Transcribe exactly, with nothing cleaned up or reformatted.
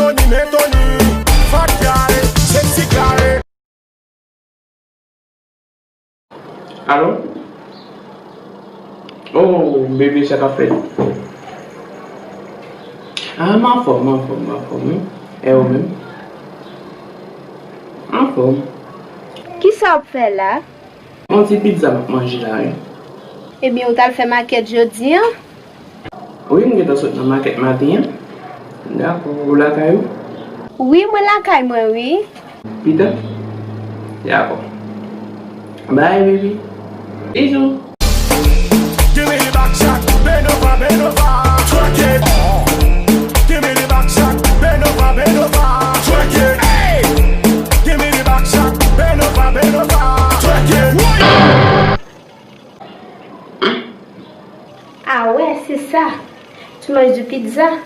Tony, men Tony, fat gay, sexy gay. Alo? Oh, bebe, sa k ap fèt? Ah, m anfòm, m anfòm, m anfòm, wi. E ou menm? Anfòm. Kisa w ap fè la? Yon ti pizza m ap manje la, wi. Ebyen, ou t al fè makèt jodi a? Wi, m gentan sot nan makèt maten an. Dakò, ou lakay ou? Wi, mwen lakay mwen, wi. Pita? Dakò. Bye, baby. Bizou. Give me the back shot, bend over, bend over, twerk it. Give me the back shot, bend over, bend over, twerk it. Hey! Give me the back shot, bend over, bend over, twerk it. Ah ouais, c'est ça. Tu manges du pizza?